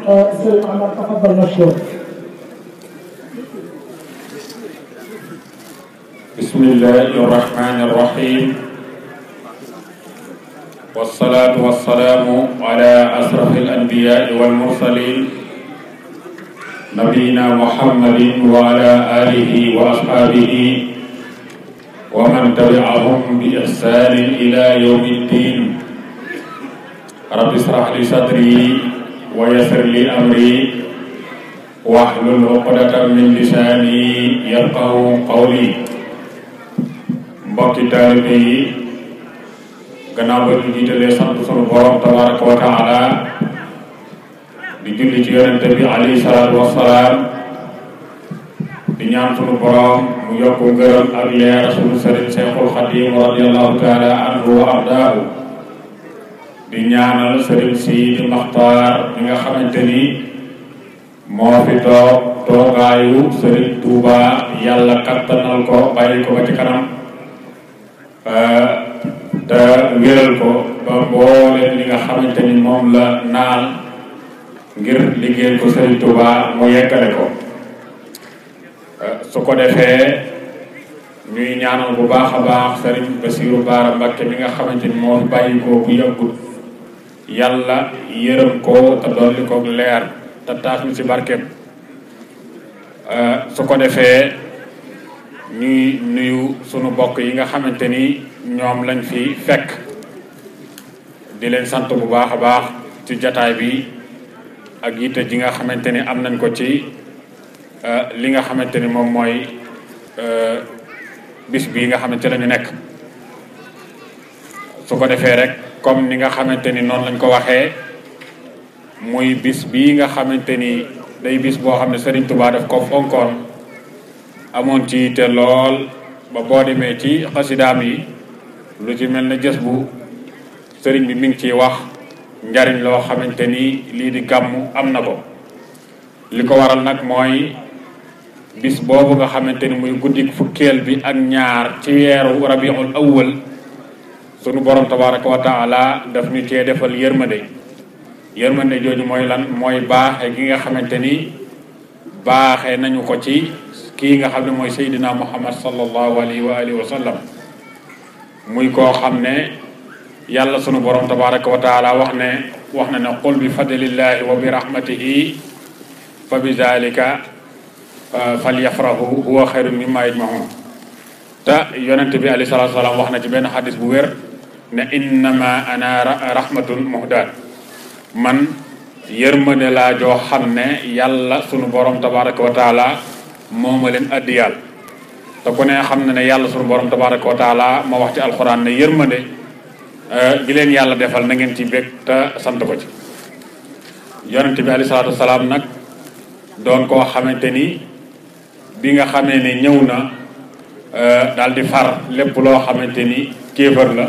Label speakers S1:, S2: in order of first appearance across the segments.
S1: Sëriñ Amar tafaddal mashkur.
S2: bismillahi rahmani rahim. wasalaatu wasalaamu ala asrafil anbiyaai wal mursalin nabiyina muhammadin wa ala alihi wa ashaabihi wa man tabi'ahum bi ihsaanin ila yawmi ddin. rabbi israh li sadri wa yassir li amri wahlul uqdatan min lisaani yafqahu qawli. mbokki taalibe yi, gannaaw ba ñu jiitalee sant sunu borom tabaraka wa taala di julli ci yonente bi alayhi salaatu wassalaam, di ñaan sunu borom mu yokk ngërëm ak leer sunu sëriñ Seexul Xadiim radiyallahu taala anhu wa ardaahu. di ñaanal sëriñ Sidi Maxtaar mi nga xamante ni moo fi toog toogaayu sëriñ Tuuba, yàlla kattanal ko bàyyi ko ba ci kanam te wéral ko ba mbooleem li nga xamante ni moom la naal ngir liggéeyal ko sëriñ Tuuba mu yeggale ko. su ko defee ñuy ñaanal bu baax a baax sëriñ Basiiru Baara Mbakke mi nga xamante ni moo bàyyi ko bu yàggut, yàlla yërëm ko te dolli ko leer te taas mi ci barkeem. su ko defee ñuy nuyu sunu bokk yi nga xamante ni ñoom lañ fi fekk, di leen sant bu baax a baax ci jataay bi ak yitte ji nga xamante ni am nañ ko ci li nga xamante ni moom mooy bis bii nga xamante la ñu nekk. su ko defee rek comme ni nga xamante ni noonu lañ ko waxee, muy bis bii nga xamante ni day bis boo xam ne Serigne Touba daf ko fonkoon, amoon ci te lool ba boo demee ci xasidaam yi lu ci mel ne jës bu sëriñ bi mi ngi ciy wax njariñ loo xamante ni lii di gàmmu am na ko. li ko waral nag mooy bis boobu nga xamante ni muy guddik fukkeel bi ak ñaar ci weeru rabiul awwal, sunu borom tabaraka wa taala daf ñu cee defal yërmande. yërmande jooju mooy lan? mooy baaxe gi nga xamante ni baaxe nañu ko ci kii nga xam ne mooy Seydina Muhammad sallallahu alayhi wa alihi wa sallam, muy koo xam ne yàlla sunu borom tabaraka wa taala wax na ne qul bi fadlillahi wa bi rahmatihi fa bi zalika falyafrahu huwa xayrun mimma yajmaun. te yonent bi alayhi salatu wasalaam wax na ci benn xadis bu wér ne innama ana rahmatun muhdaat, man yërmande laa joo xam ne yàlla sunu borom tabaraka wa taala moo ma leen addiyal. te ku ne xam na ne yàlla sunu borom tabaraka wa taala ma wax ci alxuraan ne yërmande gi leen yàlla defal na ngeen ci bég te sant ko ci. yonent bi alayhi salaatu wasalaam nag doon koo xamante ni bi nga xamee ne ñëw na daal di far lépp loo xamante ni kéefër la,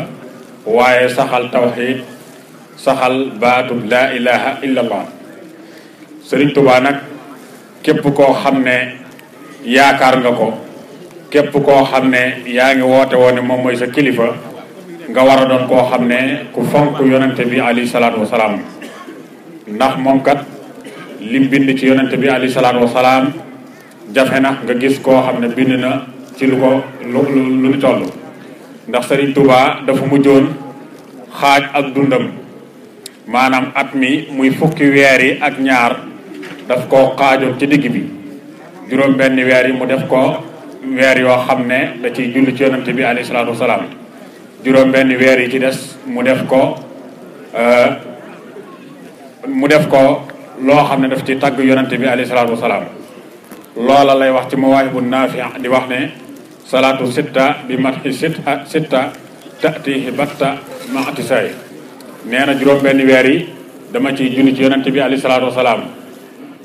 S2: waaye saxal tawxiid, saxal baatub laa ilaha illa allah. Sëriñ Tuubaa nag képp koo xam ne yaakaar nga ko, képp koo xam ne yaa ngi woote woon ne moom mooy sa kilifa, nga war a doon koo xam ne ku fonk yonente bi alayhi salaatu wasalaam. ndax moom kat lim bind ci yonente bi alayhi salaatu wasalaam jafe na nga gis koo xam ne bind na ci lu ñu toll. ndax Sëriñ Tuubaa dafa mujjoon xaaj ak dundam, maanaam at mi muy fukki weer yi ak ñaar daf koo xaajoon ci digg bi. juróom benn weer yi mu def ko weer yoo xam ne da ciy julli ci yonente bi alayhi salaatu wasalaam. juróom benn weer yi ci des mu def ko loo xam ne daf ci tagg yonente bi alayhi salaatu wasalaam. loola lay wax ci mawaahibu naafi' di wax ne salaatu sitta bi matxi sitta tatihi batta ma atisaay. nee na juróom benn weer yi dama ciy julli ci yonente bi alayhi salaatu wasalaam.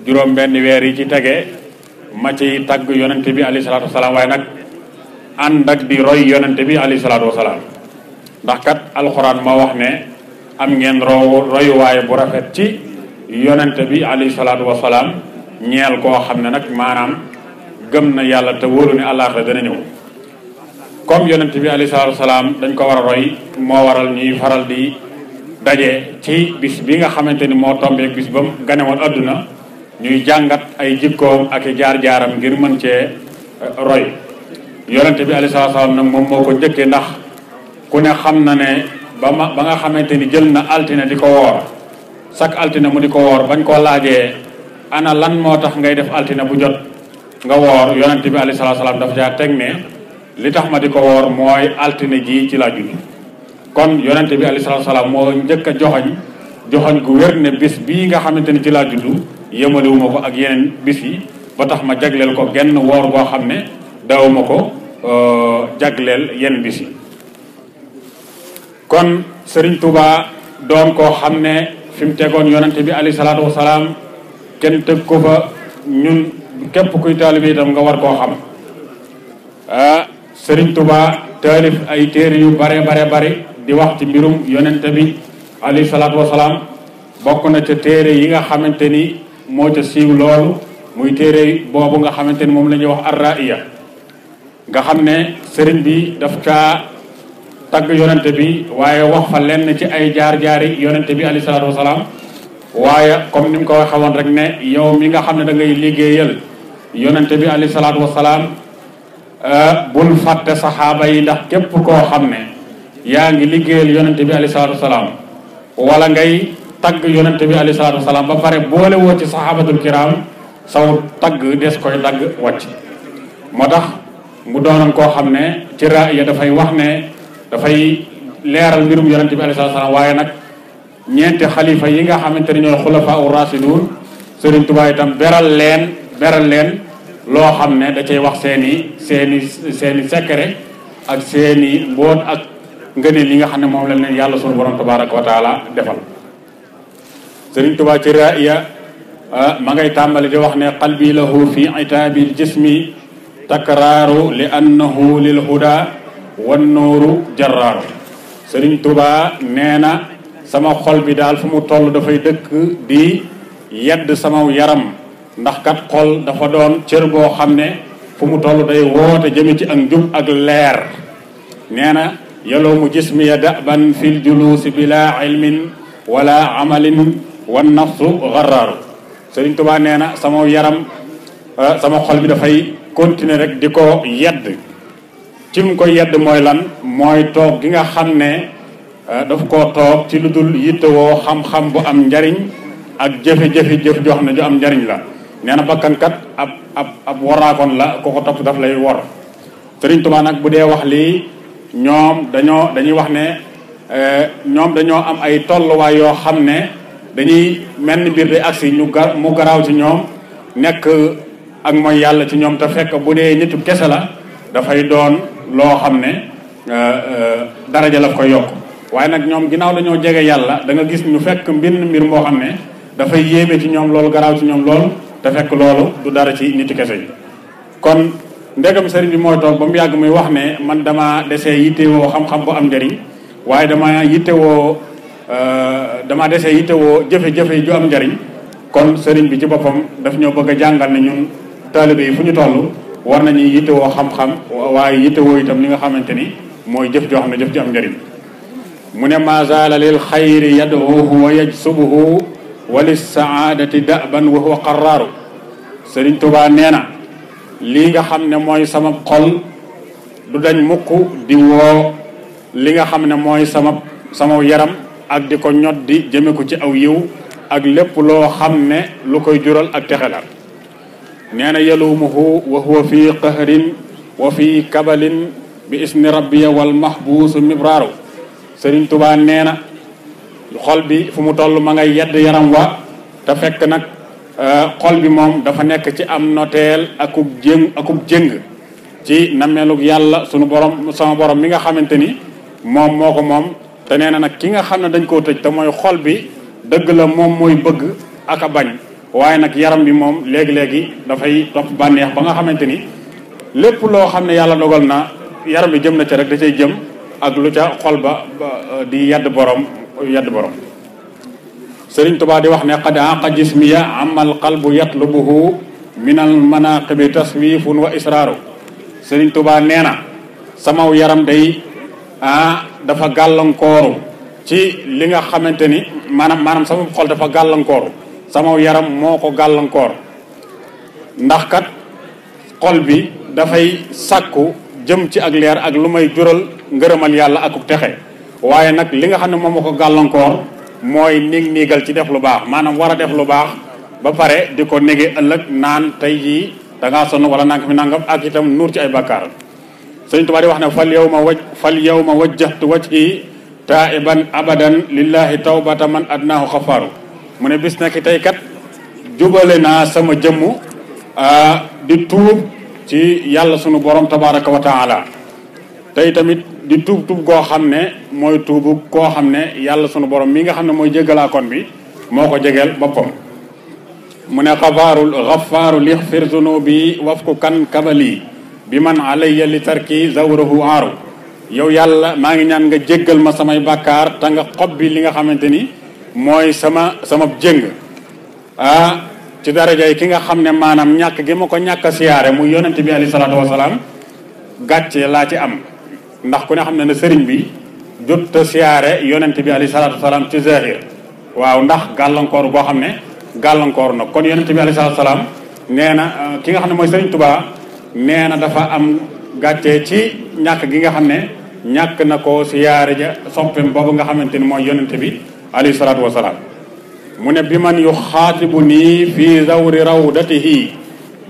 S2: juróom benn weer yi ci tege ma ciy tagg yonente bi alayhi salaatu wasalaam, waaye nag ànd ak di roy yonente bi alayhi salaatu wasalaam. ndax kat alxuraan ma wax ne am ngeen royuwaay bu rafet ci yonente bi alayhi salaatu wasalaam ñeel koo xam ne nag maanaam gëm na yàlla te wóolu ne àllaaxira dana ñëw. comme yonente bi alayhi salaatu wasalaam dañ ko war a roy, moo waral ñuy faral di daje ci bis bi nga xamante ni moo tombeek bis ba mu gane woon adduna ñuy jàngat ay jikkoom ak jaar-jaaram ngir mën cee roy. yonente bi alayhi salaam nag moom moo ko njëkkee, ndax ku ne xam na ne ba nga xamante ni jël na altine di ko woor, chaque altine mu di ko woor, bañ koo laajee ana lan moo tax ngay def altine bu jot nga woor, yonente bi alayhi salaam dafa jaa teg ne li tax ma di ko woor mooy altine ji ci laa judd. kon yonente bi alayhi salaam moo njëkk a joxoñ gu wér ne bis bii nga xamante ni ci laa judd yëmalewuma ko ak yeneen bis yi, ba tax ma jagleel ko genn woor boo xam ne dawuma ko jagleel yenn bis yi. kon Serigne Touba doon koo xam ne fi mu tegoon yonente bi alayhi salaatu wasalaam kenn teg ko fa, ñun képp kuy taalibe itam nga war koo xam. Serigne Touba taalif ay téere yu bare di wax ci mbirum yonente bi alayhi salaatu wasalaam. bokk na ca téere yi nga xamante ni moo ca siiw loolu muy téere boobu nga xamante ni moom la ñuy wax ar-Ra'iya, nga xam ne sëriñ bi daf caa tagg yonente bi waaye wax fa lenn ci ay jaar-jaari yonente bi alayhi salaatu wasalaam. waaye comme ni mu ko waxee woon rek ne yow mi nga xam ne da ngay liggéeyal yonente bi alayhi salaatu wasalaam, bul fàtte saxaaba yi, ndax képp koo xam ne yaa ngi liggéeyal yonente bi alayhi salaatu wasalaam wala ngay tagg yonente bi alayhi salaatu wasalaam ba pare boole woo ci saxaabatul kiram, saw tagg des koy dagg wàcc. moo tax mu doonoon koo xam ne ci raaya dafay wax ne dafay leeral mbirum yonente bi alayhi salaatu wasalaam. waaye nag ñeenti xalifa yi nga xamante ne ñooy xulafaa u rasiduun, Serigne Touba itam beral leen loo xam ne da cay wax seeni secret ak seeni mboot ak ngëneel yi nga xam ne moom la leen yàlla sunu borom tabaraka wa taala defal. Serigne Touba ci raaya ma ngay tàmbali di wax ne qalbi lahu fi itaabil jismi takraaru li annahu lil huda wan nuuru jarraaru. Serigne Touba nee na sama xol bi daal fu mu toll dafay dëkk di yedd sama yaram, ndax kat xol dafa doon cër boo xam ne fu mu toll day woote jëme ci ak njub ak leer. nee na yaloomu jismiya daban fil julusi bila ilmin wala amalin wan nafsu garraaru. Serigne Touba nee na sama yaram sama xol bi dafay continuer rek di ko yedd. ci mu ko yedd mooy lan? mooy toog gi nga xam ne daf koo toog ci lu dul yittewoo xam-xam bu am njariñ ak jëfe-jëfe jëf joo xam ne ju am njariñ la. nee na bakkankat ab waraakoon la, ko topp daf lay wor. Serigne Touba nag bu dee wax lii ñoom dañuy wax ne ñoom dañoo am ay tolluwaay yoo xam ne dañuy mel ni mbir day agsi mu garaaw ci ñoom, nekk ak mooy yàlla ci ñoom, te fekk bu dee nitu kese la dafay doon loo xam ne daraja la koy yokk. waaye nag ñoom ginnaaw dañoo jege yàlla, da nga gis ñu fekk mbir moo xam ne dafay yéeme ci ñoom loolu, garaaw ci ñoom loolu, te fekk loolu du dara ci nitu kese yi. kon ndegam sëriñ bi mooy toog ba mu yàgg muy wax ne man dama desee yittewoo xam-xam bu am njariñ, waaye dama desee yittewoo jëfe-jëfe ju am njariñ. kon sëriñ bi ci boppam daf ñoo bëgg a jàngal ne ñun taalibe yi fu ñu toll war nañuy yittewoo xam-xam, waaye yittewoo itam li nga xamante ni mooy jëf joo xam ne jëf ju am njariñ. mu ne ma zaala lil xayri yad'uhu wa yajsubuhu wa lis saadati daban wa huwa qarraaru. Sëriñ Touba nee na lii nga xam ne mooy sama xol du dañ mukk di woo li nga xam ne mooy sama yaram ak di ko ñot di jëme ko ci aw yiw ak lépp loo xam ne lu koy jural ak texe la. nee na yalumuhu wa huwa fi qahrin wa fi kabalin bi isni rabbiya wal mahbuusu mibraaru. Sëriñ Touba nee na xol bi fu mu toll ma ngay yedd yaram wa, te fekk nag xol bi moom dafa nekk ci am noteel akub jëng ci nameelug yàlla sunu borom, sama borom mi nga xamante ni moom moo ko moom. te nee na nag ki nga xam ne dañ koo tëj te mooy xol bi, dëgg la moom mooy bëgg ak a bañ, waaye nag yaram bi moom léegi-léegi dafay topp bànneex ba nga xamante ni lépp loo xam ne yàlla dogal na yaram bi jëm na ca rek da cay jëm, ak lu ca xol ba di yedd borom. Sëriñ Touba di wax ne qad aqa jismiya amal qalbu yatlubuhu min al manaqibi taswifun wa israaru. Sëriñ Touba nee na samaw yaram day dafa gàllankooru ci li nga xamante ni maanaam sama xol dafa gàllankooru sama yaram moo ko gàllankoor ndax kat xol bi dafay sàkku jëm ci ak leer ak lu may jural ngërëmal yàlla akuk texe waaye nag li nga xam ne moom moo ko gàllankoor mooy niigal ci def lu baax maanaam war a def lu baax ba pare di ko nege ëllëg naan tey jii da ngaa sonn wala nanga fi nangam ak itam nuur ci ay bàkkaar Sëriñ Tuubaa di wax ne fal yawma wajjahtu wajhi taiban abadan lillahi tawbata man adnaahu xafaaru mu ne bis na ki tey kat jubale naa sama jëmm di tuub ci yàlla sunu borom tabaraka wa taala tey tamit di tuub goo xam ne mooy tuubu koo xam ne yàlla sunu borom mi nga xam ne mooy jéggalaakoon bi moo ko jegeel boppam mu ne xafaaru lixfir zunubi wafku kan kabali bi man alayya li tarki zawrahu aaru yow yàlla maa ngi ñaan nga jéggal ma samay bàkkaar te nga xob bi li nga xamante ni mooy sama jëng ci daraja yi ki nga xam ne maanaam ñàkk gi ma ko ñàkk a siyaare muy yonente bi alayhi salaatu wasalaam gàcce laa ci am ndax ku ne xam ne ne sëriñ bi jot a siyaare yonente bi alayhi salaatu wasalaam ci zahir waaw ndax gàllankoor boo xam ne gàllankoor na kon yonente bi alayhi salaatu wasalaam nee na ki nga xam ne mooy sëriñ Tuubaa nee na dafa am gàcce ci ñàkk gi nga xam ne ñàkk na ko siyaare ja soppem boobu nga xamante ni mooy yonente bi alayhi salaatu wasalaam mu ne bi man yu xaatibu nii fi zawri rawdatihi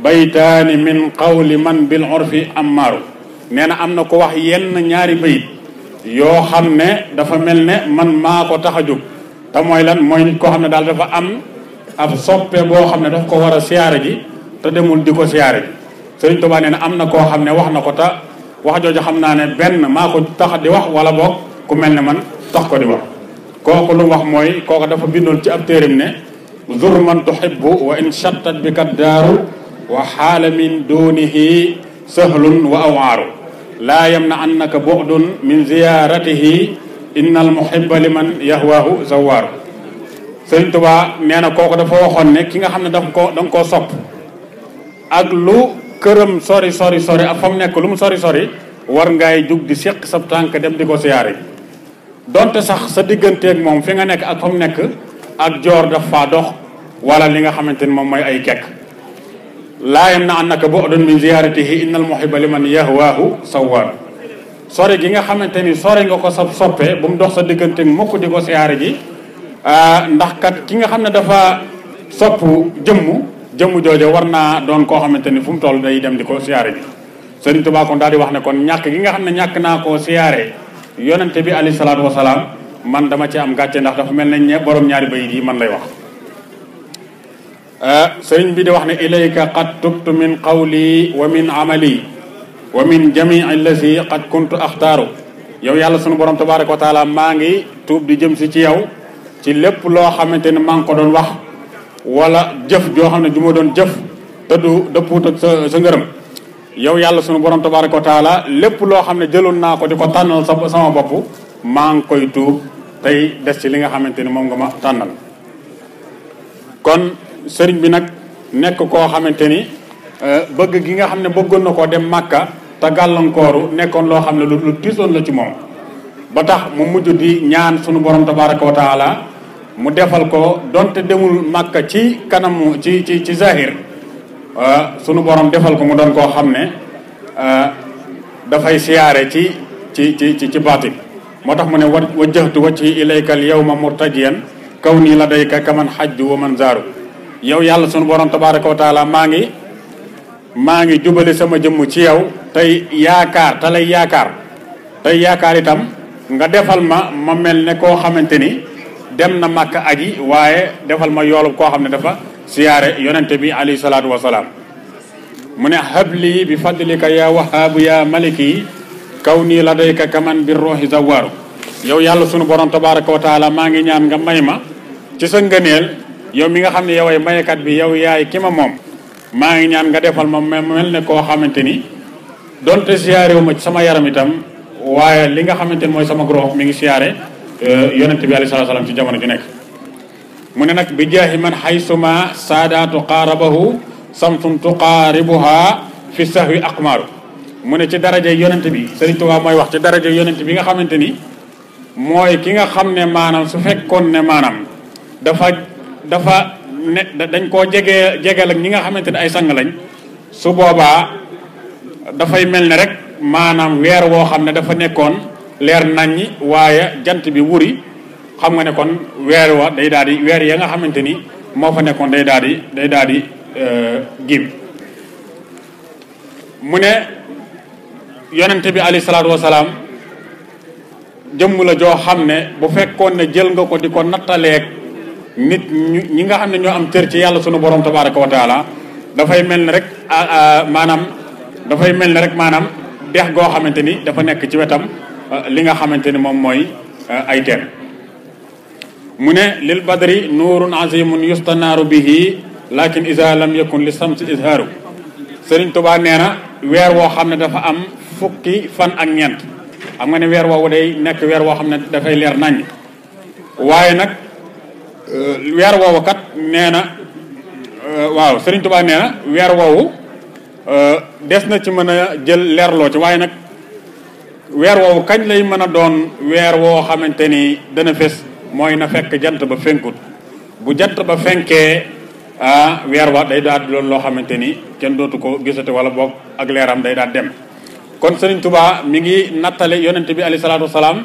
S2: baytaani min qawli man bil urfi ammaaru nee na am na ko wax yenn ñaari bayit yoo xam ne dafa mel ne man maa ko tax a jóg te mooy lan mooy nit koo xam ne daal dafa am ab soppe boo xam ne daf ko war a siyaare ji te demul di ko siyaare ji Sëriñ Tuubaa nee na am na koo xam ne wax na ko te wax jooju xam naa ne benn maa ko tax di wax wala boog ku mel ne man tax ko di wax kooku lu wax mooy kooku dafa bindoon ci ab téerim ne zur man tuhibbu wa in shattat bi kat daaru wa xaala min dunihi sahlun wa awaaru laa yamna annaka bu'dun min ziyaratihi inna al muhibba liman yahwaahu zawaaru Sëriñ Tuubaa nee na kooku dafa waxoon ne ki nga xam ne danga koo sopp ak lu këram sori ak fa mu nekk lu mu sori war ngay jug di séq sa tànk dem di ko siyaare donte sax sa digganteeg moom fi nga nekk ak fa mu nekk ak joor daf faa dox wala li nga xamante ni moom mooy ay kekk laa yam na annaka bu'dun min ziyaratihi innal muhibba liman yahwaahu sawwar sori gi nga xamante ni sori nga ko sa soppe bu mu dox sa digganteeg mukk di ko siyaare ji ndax kat ki nga xam ne dafa sopp jëmm joojo war naa doon koo xamante ni fu mu toll day dem di ko siyaare ji Sëriñ Tuubaa kon daal di wax ne kon ñàkk gi nga xam ne ñàkk naa koo siyaare yonente bi alayhi salaatu wasalaam man dama ci am gàcce ndax dafa mel ne borom ñaari bayit yi man lay wax sëriñ bi di wax ne ilayka qad tubtu min qawli wa min amali wa min jamii allazi qad kuntu axtaaru yow yàlla sunu borom tabaraka wa taala maa ngi tuub di jëm si ci yow ci lépp loo xamante ne maa ngi ko doon wax wala jëf joo xam ne ju ma doon jëf te du dëppuut ak sa ngërëm yow yàlla sunu borom tabaraka wa taala lépp loo xam ne jëloon naa ko di ko tànnal sama bopp maa ngi koy tuub tey des ci li nga xamante ni moom nga ma tànnal kon sëriñ bi nag nekk koo xamante ni bëgg gi nga xam ne bëggoon na koo dem Màkka te gàllankooru nekkoon loo xam ne lu tiisoon la ci moom ba tax mu mujj di ñaan sunu borom tabaraka wa taala mu defal ko donte demul Màkka ci kanamu ci zahir sunu borom defal ko mu doon koo xam ne dafay siyaare ci baatin moo tax mu ne wajjahtu wajhi ilayka al yawma murtajiyan kaw nii ladayka kaman hajju wa man zaaru yow yàlla sunu borom tabaraka wa taala maa ngi jubale sama jëmm ci yow tey yaakaar te lay yaakaar itam nga defal ma mel ne koo xamante ni dem na Màkka aji waaye defal ma yoolub koo xam ne dafa siyaare yonente bi alayhi salaatu wasalaam mu ne habli bi fadlika ya wahaabu ya maliki kaw nii ladayka kaman bir ruuhi zawaaru yow yàlla sunu borom tabaraka wa taala maa ngi ñaan nga may ma ci sa ngëneel yow mi nga xam ne yow ay mayekat bi yow yaay ki ma moom maa ngi ñaan nga defal ma mel ne koo xamante ni donte siyaare wu ma ci sama yaram itam waaye li nga xamante ni mooy sama ruux mi ngi siyaare yonente bi alayhi salaatu wasalaam ci jamono ju nekk mu ne nag bi jaahi man haysuma saadaatu qaarabahu samsun tuqaaribuha fi sahwi aqmaaru mu ne ci daraja yonente bi Sëriñ Tuubaa mooy wax ci daraja yonente bi nga xamante ni mooy ki nga xam ne maanaam su fekkoon ne maanaam dafa ne dañ koo jegeel ak ñi nga xamante ne ay sang lañ su boobaa dafay mel ne rek maanaam weer woo xam ne dafa nekkoon leer naññi waaye jant bi wuri xam nga ne kon weer wa day daal di weer ya nga xamante ni moo fa nekkoon day daal di gim mu ne yonente bi alayhi salaatu wasalaam jëmm la joo xam ne bu fekkoon ne jël nga ko di ko nattaleeg nit ñi nga xam ne ñoo am cër ci yàlla sunu borom tabaraka wa taala dafay mel ne rek maanaam dex goo xamante ni dafa nekk ci wetam li nga xamante ni moom mooy ay teen mu ne lil badri nuurun azimun yustanaaru bihi lakin isa lam yakun li samsi izhaaru Sëriñ Tuubaa nee na weer woo xam ne dafa am fukki fan ak ñeent xam nga ne weer woowu day nekk weer woo xam ne dafay leer naññ waaye nag weer woowu kat nee na waaw Sëriñ Tuubaa nee na weer woowu des na ci mën a jël leerloo ci waaye nag weer woowu kañ lay mën a doon weer woo xamante ni dana fés mooy na fekk jant ba fenkut bu jant ba fenkee weer wa day daal loolu loo xamante ni kenn dootu ko gisate wala boog ak leeram day daal dem kon Sëriñ Tuubaa mi ngi nattale yonente bi alayhi salaatu wasalaam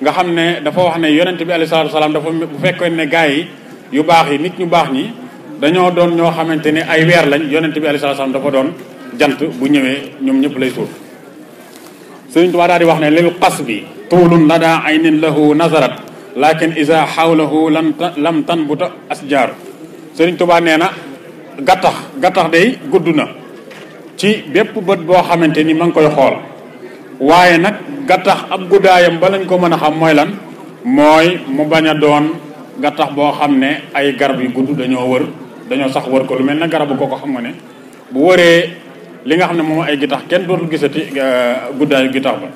S2: nga xam ne dafa wax ne yonente bi alayhi salaatu wasalaam dafa bu fekkoon ne gars yi yu baax yi nit ñu baax ñi dañoo doon ñoo xamante ne ay weer lañ yonente bi alayhi salaatu wasalaam dafa doon jant bu ñëwee ñoom ñëpp lay suuf Sëriñ Tuubaa daal di wax ne lil qasbi tuulun lada aynin lahu nazarat lakin isa xawlahu lam tanbuta asjaaru Sëriñ Tuubaa nee na gattax day gudd na ci bépp bët boo xamante ni ma ngi koy xool waaye nag gattax ab guddaayam ba lañ ko mën a xam mooy lan mooy mu bañ a doon gattax boo xam ne ay garab yu gudd dañoo sax wër ko lu mel ne garabu ko xam nga ne bu wëree li nga xam ne moom ay gittax kenn dootul gisati guddaayu gittax ba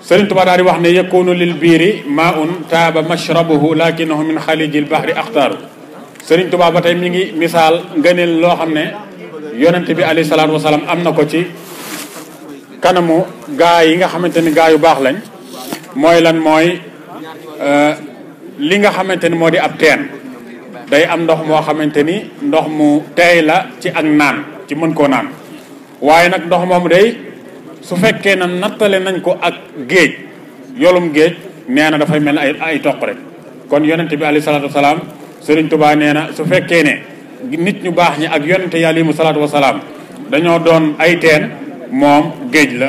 S2: Sëriñ Tuubaa daal di wax ne yakunu lil biiri maa'un taaba mashrabuhu lakinahu min xalijil bahri axtaaru Sëriñ Tuubaa ba tey mi ngi misaal ngëneel loo xam ne yonent bi alayhi salaatu wasalaam am na ko ci kanamu gaa yi nga xamante ni gaa yu baax lañ mooy lan mooy li nga xamante ni moo di ab teen day am ndox moo xamante ni ndox mu teey la ci ak naan ci mën koo naan waaye nag ndox moomu day su fekkee na nattale nañ ko ak géej yoolum géej nee na dafay mel ne ay toq rek kon yonent bi alayhi salaatu wasalaam Sëriñ Tuubaa nee na su fekkee ne nit ñu baax ñi ak yonente yi alayhimu salaatu wasalaam dañoo doon ay teen moom géej la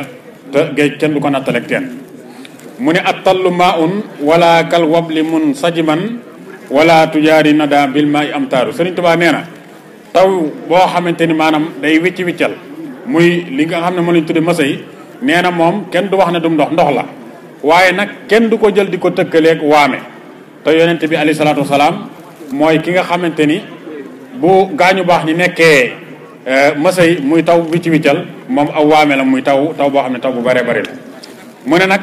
S2: te géej kenn du ko nattaleeg teen mu ne at tallu maa un wala kal wabli mun sajiman wala tujaari nada bil maa i am taaru Sëriñ Tuubaa nee na taw boo xamante ni maanaam day wiccal muy li nga xam ne moo lañ tudde masa yi nee na moom kenn du wax ne du ndox la waaye nag kenn du ko jël di ko tëkkaleeg waame te yonente bi alayhi salaatu wasalaam mooy ki nga xamante ni bu gaañu baax ñi nekkee masay muy taw wiccal moom aw waame la muy taw boo xam ne taw bu bare bari la mu ne nag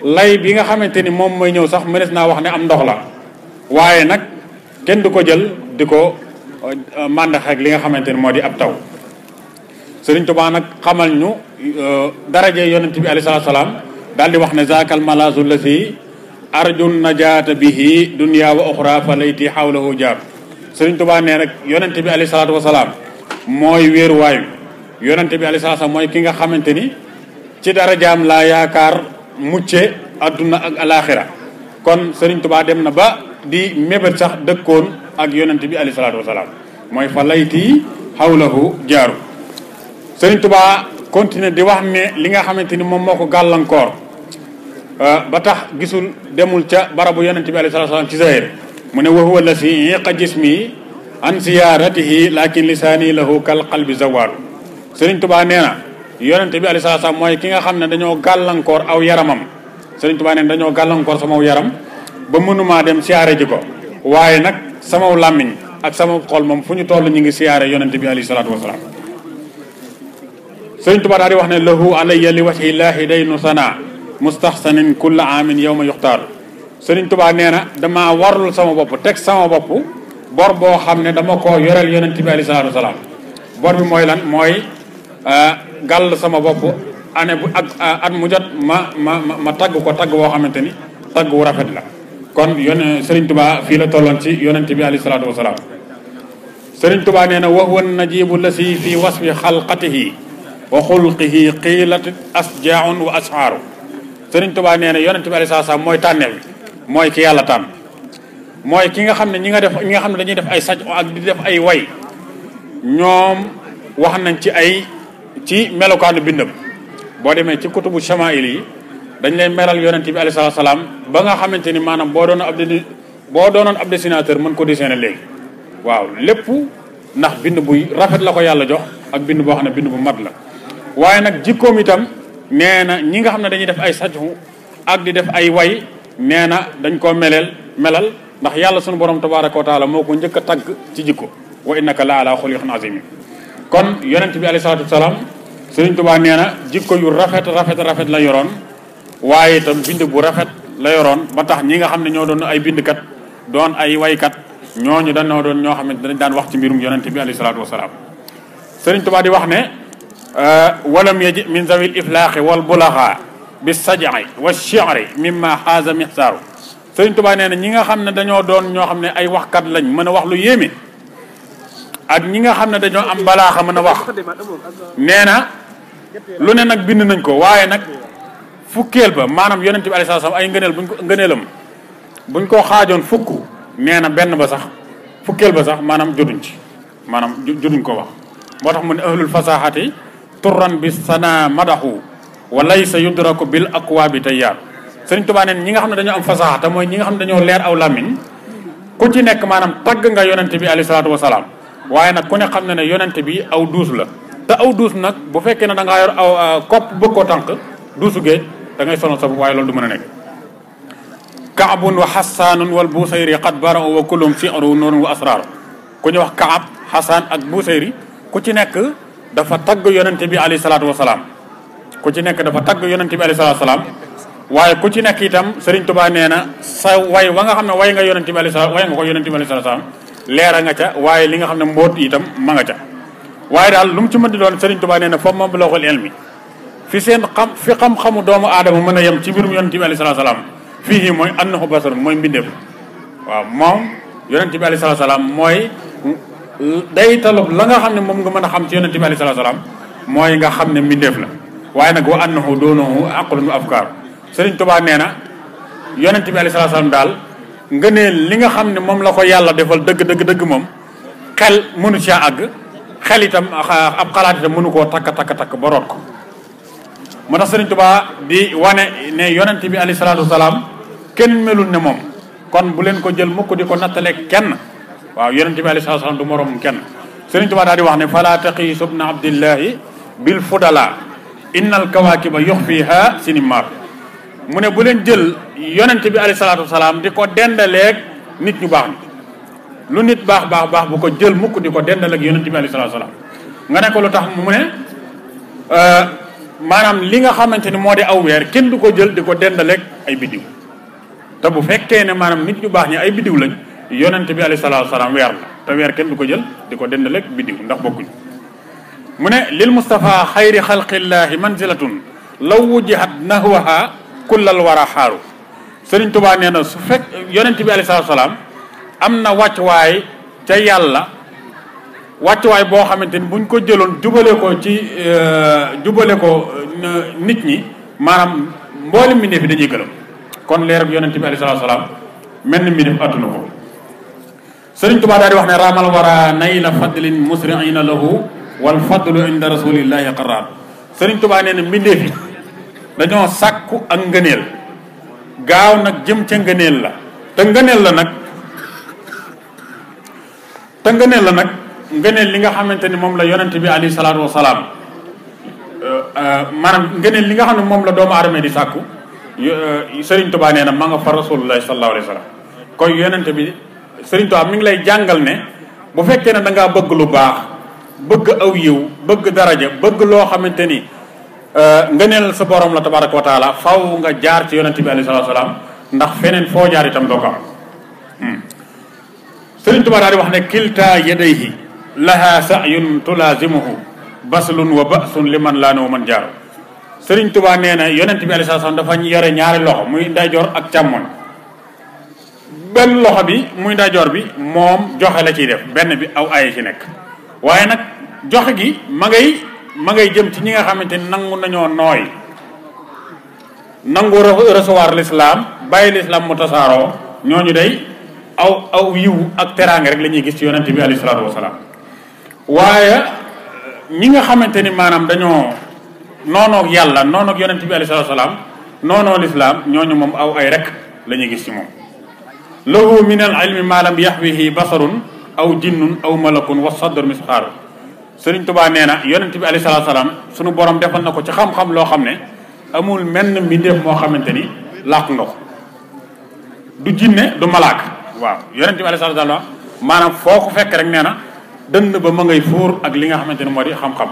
S2: lay bi nga xamante ni moom mooy ñëw sax mënees naa wax ne am ndox la waaye nag kenn du ko jël di ko màndax ak li nga xamante ni moo di ab taw Sëriñ Tuubaa nag xamal ñu daraje yonent bi alayhi salaatu salaam daal di wax ne zaakal malaazu lasi arjun najaata bihi dunya wa uxra fa layti xawlahu jaar Sëriñ Tuubaa nee nag yonent bi alayhi salaatu wasalaam mooy wéeruwaayu yonent bi alayhi salaatu wasalaam mooy ki nga xamante ni ci darajaam laa yaakaar mucce adduna ak alaaxira kon Sëriñ Tuubaa dem na ba di mébét sax dëkkoon ak yonent bi alayhi salaatu wasalaam mooy fa layti xawlahu jaaru Sëriñ Tuubaa continué di wax ne li nga xamante ni moom moo ko gàllankoor ba tax gisul demul ca barabu yonent bi alayhi salaatu wasalaam ci zahir mu ne wa huwa allasi yiqa jismi an ziyaratihi lakin lisaani lahu kal qalbi zawaaru Sëriñ Tuubaa nee na yonent bi alayhi salaatu wasalaam mooy ki nga xam ne dañoo gàllankoor aw yaramam Sëriñ Tuubaa nee na dañoo gàllankoor sama yaram ba mënumaa dem siyaare ji ko waaye nag sama làmmiñ ak sama xol moom fu ñu toll ñu ngi siyaare yonent bi alayhi salaatu wasalaam Sëriñ Tuubaa daal di wax ne lahu alayya li wajhi llaahi daynu sana mustaxsanin kulla aamin yawma yuxtaaru Sëriñ Tuubaa nee na dama warlul sama bopp teg sama bopp bor boo xam ne dama ko yoreel yonent bi alayhi salaatu wasalaam bor bi mooy lan mooy gàll sama bopp année bu ak at mu jot ma tagg ko tagg woo xamante ni tagg wu rafet la. kon Serigne Touba fii la tolloon ci yonente bi alayhi salaatu wasalaam. Serigne Touba nee na wa huwa najibu lasi fi wasfi xalqatihi wa xulqihi qiilat asjaaun wa ashaaru. Serigne Touba nee na yonente bi alayhi salaatu wasalaam mooy tànneef mooy ki yàlla tànn mooy ki nga xam ne ñi nga xam ne dañuy def ay saj ak di def ay way ñoom wax nañ ci melokaanu bindam. boo demee ci kutubu shamaa'il yi dañ lay meral yonent bi alayhi salaatu salaam ba nga xamante ni maanaam boo doonoon ab dessinateur mën ko dessiner léegi waaw lépp ndax bind buy rafet la ko yàlla jox ak bind boo xam ne bind bu mat la. waaye nag jikkoom itam nee na ñi nga xam ne dañuy def ay sajhu ak di def ay way nee na dañ koo melal ndax yàlla sunu borom tabaaraka wa taala moo ko njëkk a tagg ci jikko wa innaka la ala xuluqin azim. kon yonent bi alayhi salaatu salaam Sëriñ Tuubaa nee na jikko yu rafet la yoroon waaye itam bind bu rafet la yoroon ba tax ñi nga xam ne ñoo doon ay bindkat doon ay waykat ñooñu dañoo doon ñoo xamante dañ daan wax ci mbirum yonent bi alayhi salaatu wasalaam. Sëriñ Tuubaa di wax ne walam yaji min zawil iflaaxi wal bulaxa bi sajai wa shi'ri mimma xaaza mixsaaru. Sëriñ Tuubaa nee na ñi nga xam ne dañoo doon ñoo xam ne ay waxkat lañ mën a wax lu yéeme ak ñi nga xam ne dañoo am balaaxa mën a wax nee na lu ne nag bind nañ ko waaye nag fukkeel ba maanaam yonent bi alayhi salaam ay ngëneelam buñ ko xaajoon fukk nee na benn ba sax fukkeel ba sax maanaam jotuñ ko wax. moo tax mu ne ahlul fasahati turran bi sana madaxu wa laysa yudraku bil aqwaabi tayyar. Sëriñ Tuubaa neen ñi nga xam ne dañoo am fasaxa te mooy ñi nga xam ne dañoo leer aw làmmiñ ku ci nekk maanaam tagg nga yonent bi alayhi salaatu wasalaam waaye nag ku ne xam ne ne yonent bi aw duus la te aw duus nag bu fekkee ne da ngaa yor aw kopp bëgg koo tànk duusu géej da ngay sonal sa bopp waaye loolu du mën a nekk. kaabun wa xasaanun wal busayri qad bara'u wa kullum si'ru nuurun wa asraar. ku ñu wax kaab xasaan ak busayri ku ci nekk dafa tagg yonent bi alayhi salaatu wasalaam ku ci nekk dafa tagg yonent bi alayhi salaatu wasalaam waaye ku ci nekk itam Serigne Touba nee na sa way wa nga xam ne way nga yonent bi alayhi salaatu way nga ko yonent bi alayhi salaatu leera nga ca waaye li nga xam ne mbóot itam ma nga ca. waaye daal lu mu ci mën di doon Serigne Touba nee na foofu moom looxul ilmi fi xam-xamu doomu aadama mën a yem ci mbirum yonent bi alayhi salaatu salaam fii mooy annahu basarun mooy mbindeef waaw moom yonent bi alayhi salaatu salaam mooy day talub la nga xam ne moom nga mën a xam ci yonent bi alayhi salaatu salaam mooy nga xam ne mbindeef la waaye nag wa annahu doonuhu aqlun wa afkaar. Sëriñ Tuubaa nee na yonent bi alayhi salaatu salaam daal ngëneel li nga xam ne moom la ko yàlla defal dëgg moom xel mënu ci àgg xel itam ab xalaat itam mënu koo takk ba root ko. moo tax Sëriñ Tuubaa di wane ne yonent bi alayhi salaatu salaam kenn melul ne moom kon bu leen ko jël mukk di ko nattale kenn waaw yonent bi alayhi salaatu salaam du moroom kenn. Sëriñ Tuubaa daal di wax ne fala taqiisu ibna abdillahi bil fudala innal kawaakiba yuxfiha sinimar. mu ne bu leen jël yonent bi alayhi salaatu wasalaam di ko dendaleeg nit ñu baax ni lu nit baax bu ko jël mukk di ko dendaleeg yonent bi alayhi salaatu wasalaam nga ne ko lu tax mu ne maanaam li nga xamante ni moo di aw weer kenn du ko jël di ko dendaleeg ay biddiw te bu fekkee ne maanaam nit ñu baax ñi ay biddiw lañ yonent bi alayhi salaatu wasalaam weer la te weer kenn du ko jël di ko dendaleeg biddiw ndax bokkuñ. mu ne lil Mustafa xayri xalqillahi manzilatun law wujihat nahwaha kullal war a xaaru. Sëriñ Tuubaa nee na su fekk yonent bi alayhi salaatu salaam am na wàccuwaay ca yàlla wàccuwaay boo xamante ni buñ ko jëloon jubale ko nit ñi maanaam mboolem mbindeef fi dañuy gëlëm kon leer ak yonent bi alayhi salaatu salaam mel ni mbindeef attuna ko. Sëriñ Tuubaa daal di wax ne raamal wara nayla fadlin musriina lahu wal fadlu inda rasulillahi qarrar. Sëriñ Tuubaa nee na mbindeef yi dañoo sàkku ak ngëneel gaaw nag jëm ca ngëneel la te ngëneel la nag ngëneel li nga xamante ni moom la yonent bi alayhi salaatu wasalaam maanaam ngëneel li nga xam ne moom la doomu aadama di sàkku Sëriñ Tuubaa nee na ma nga fa rasulullahi sallallahu alayhi wa sallam koy yonent bi Sëriñ Tuubaa mi ngi lay jàngal ne bu fekkee ne da ngaa bëgg lu baax bëgg aw yiw bëgg daraja bëgg loo xamante ni ngëneel sa borom la tabaraka wa taala faw nga jaar ci yonent bi alayhi salaatu salaam ndax feneen foo jaar itam doo ko am. Sëriñ Tuubaa daal di wax ne kilta yadayhi laha sa'yun tulazimuhu baslun wa ba'sun liman laana wa man jaar. Sëriñ Tuubaa nee na yonent bi alayhi salaam dafa yore ñaari loxo muy ndeyjoor ak càmmoñ. benn loxo bi muy ndeyjoor bi moom joxe la ciy def benn bi aw ay ci nekk waaye nag joxe gi ma ngay jëm ci ñi nga xamante ni nangu nañoo nooy nangu recevoir l'islam bàyyi l'islam mu tasaaroo ñooñu day aw yiw ak teraanga rek la ñuy gis ci yonent bi alayhi salaatu wasalaam. waaye ñi nga xamante ni maanaam dañoo noonoog yàlla noonoog yonent bi alayhi salaatu wasalaam noonoo l'islam ñooñu moom aw ay rek la ñuy gis ci moom. lahu min al ilmi ma lam yaxwihi basarun aw jinnun aw malakun wa sadr misxaaru. Sëriñ Tuubaa nee na yonent bi alayhi salaatu salaam sunu borom defal na ko ci xam-xam loo xam ne amul menn mbindeef moo xamante ni làq nga ko du jinne du malaak. waaw yonent bi alayhi salaatu salaam maanaam foo ko fekk rek nee na dënn ba ma ngay fuur ak li nga xamante ni moo di xam-xam.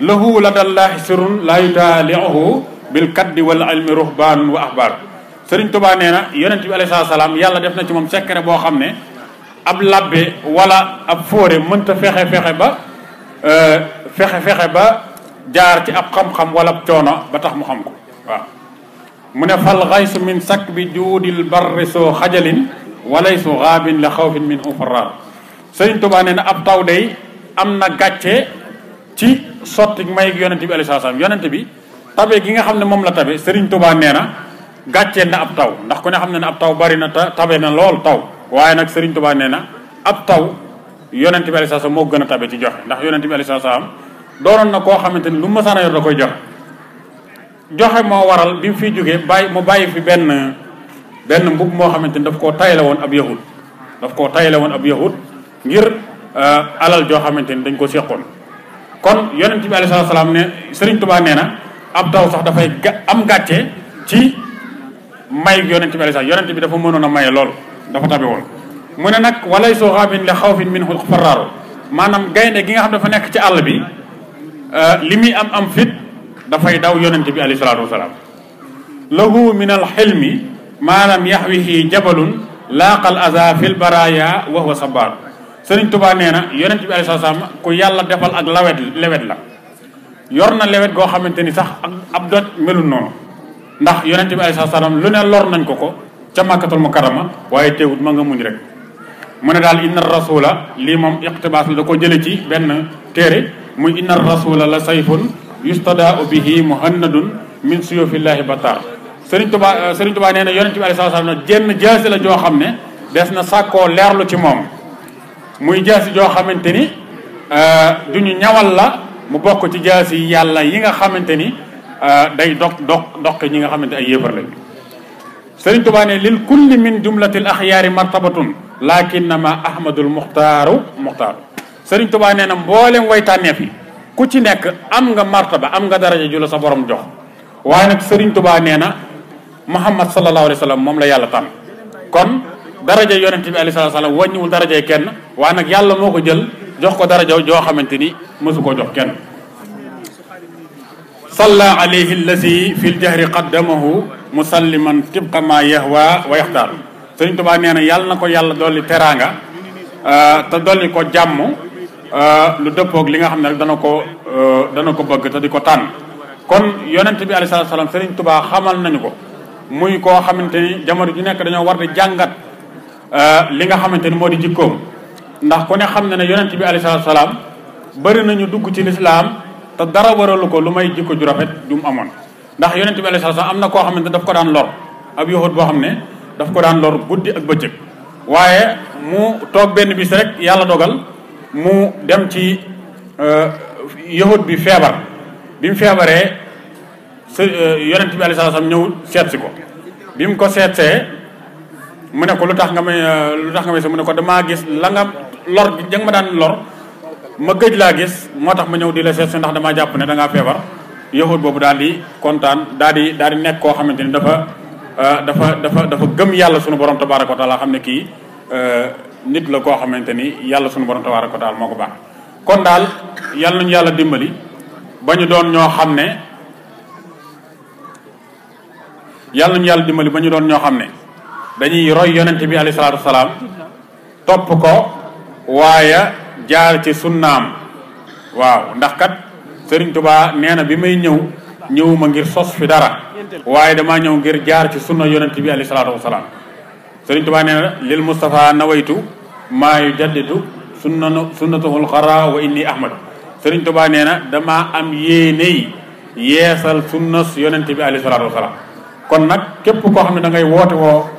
S2: lahu ladallaahi sirrun laa yutaaliuhu bil kaddi wal ilmi ruhbaanun wa ahbaar. Sëriñ Tuubaa nee na yonent bi alayhi salaam yàlla def na ci moom secret boo xam ne ab labbe wala ab fóore mënta fexe ba jaar ci ab xam-xam wala ab coono ba tax mu xam ko. waaw mu ne fal xaysu min sakk bi juudil barri soo xajalin walaysu xaabin la xawfin min ufarrar. Sëriñ Tuubaa nee na ab taw day am na gàcce ci sotti may yonent bi alayhi salaam yonent bi tabe gi nga xam ne moom la tabe Sëriñ Tuubaa nee na gàccee na ab taw ndax ku ne xam ne ne ab taw bari na tabe na lool taw waaye nag Sëriñ Tuubaa nee na ab taw yonent bi alayhi salaam moo gën a tabe ci joxe ndax yonent bi alayhi salaam doonoon na koo xamante ni lu mu mësaan a yor da koy joxe moo waral bi mu fiy jógee mu bàyyi fi benn mbub moo xamante ni daf koo tayle woon ab yahud ngir alal joo xamante ni dañ ko seqoon. kon yonent bi alayhi salaam ne Sëriñ Tuubaa nee na ab taw sax dafay am gàcce ci may yonent bi alayhi salaam yonent bi dafa mënoon a maye lool dafa tabe woon. mu ne nag walay soo xaabin li xawfin minhu farraaru maanaam gaynde gi nga xam dafa nekk ci àll bi li muy am fit dafay daw yonent bi alayhi salaatu wasalaam. lahu min al xilmi maalam yaxwihi jabalun laaqal aza fil baraya wa huwa sabar. Sëriñ Tuubaa nee na yonent bi alayhi salaatu wasalaam ku yàlla defal ak lewet la yor na lewet goo xamante ni sax ab doj melul noonu ndax yonent bi alayhi salaatu wasalaam lu ne lor nañ ko ca Makkatul Mukarrama waaye teewut ma nga muñ rek. mu ne daal inna rasula lii moom iqtibaas la da ko jële ci benn téere muy inna rasula la sayfun yustadaau bihi muhannadun min suyufillahi batar. Sëriñ Tuubaa nee na yonent bi alayhi salaam na jenn jaasi la joo xam ne des na sàkkoo leerlu ci moom muy jaasi joo xamante ni du ñu ñawal la mu bokk ci jaasi yàlla yi nga xamante ni day doq ñi nga xamante ay yéefar lañ. Sëriñ Tuubaa ne lil kulli min jumlatil axyaari martabatun lakinnama ahmadul muxtaaru. Sëriñ Tuubaa nee na mboolem way tànneef yi ku ci nekk am nga martaba am nga daraja ju la sa borom jox waaye nag Sëriñ Tuubaa nee na Muhammad sallallahu alayhi wa sallam moom la yàlla tànn kon daraja yonent bi alayhi salaam wàññiwul darajay kenn waaye nag yàlla moo ko jël jox ko daraja joo xamante ni mësu koo jox kenn. salla alayhi allazi fil jahri qaddamahu musalliman tibqa ma yahwa wa yaxtaar. Sëriñ Tuubaa nee na yàlla na ko yàlla dolli teraanga te dolli ko jàmm lu dëppoog li nga xam ne rek dana ko bëgg te di ko tànn. kon yonent bi alayhi salaam Sëriñ Tuubaa xamal nañu ko muy koo xamante ni jamono ju nekk dañoo war di jàngat li nga xamante ni moo di jikkoom ndax ku ne xam na ne yonent bi alayhi salaam bëri nañu dugg ci lislaam te dara waralu ko lu may jikko ju rafet ju mu amoon. ndax yonent bi alayhi salaam am na koo xamante daf ko daan lor ab yahud boo xam ne daf ko daan lor guddi ak bëccëg waaye mu toog benn bis rek yàlla dogal mu dem ci yahud bi feebar bi mu feebaree yonent bi alayhi salaam ñëw seet si ko bi mu ko seetsee mu ne ko lu tax nga may se mu ne ko damaa gis la nga lor gi jang ma daan lor ma gëj laa gis moo tax ma ñëw di la seet si ndax damaa jàpp ne da ngaa feebar. yahud boobu daal di kontaan daal di nekk koo xamante ni dafa gëm yàlla sunu borom tabaaraka wa taala xam ne kii nit la koo xamante ni yàlla sunu borom tabaaraka wa taala moo ko baax. kon daal yàlla nañu yàlla dimbali ba ñu doon ñoo xam ne dañuy roy yonent bi alayhi salaatu wasalaam topp ko waaye jaar ci sunnaam waaw ndax kat Sëriñ Tuubaa nee na bi may ñëw ñëwuma ngir sos fi dara waaye damaa ñëw ngir jaar ci sunna yonent bi alayhi salaatu wasalaam Sëriñ Tuubaa nee na lil Mustafa nawaytu maa yujaddidu sunnatuhul xara wa inni ahmad Sëriñ Tuubaa nee na damaa am yéeney yeesal sunnas yonent bi alayhi salaatu wasalaam kon nag képp koo xam ne da ngay woote woo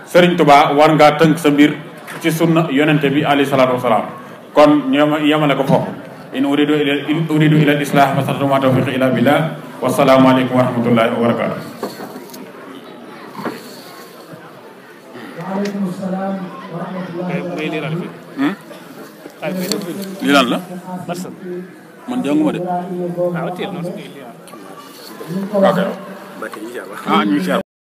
S2: Sëriñ Tuubaa war ngaa tënk sa mbir ci sunna yonent bi alayhi salaatu wasalaam kon ñu yemale ko foofu in uridu ila al islah mastata'tu ma tawfiqi illa billah wassalaamu aleykum wa rahmatullahi wa barakatuh.
S1: waaleykum salaam wa rahmatullahi wa barakatuh.
S2: lii lan la man jànguma de.
S1: ok.
S2: ñu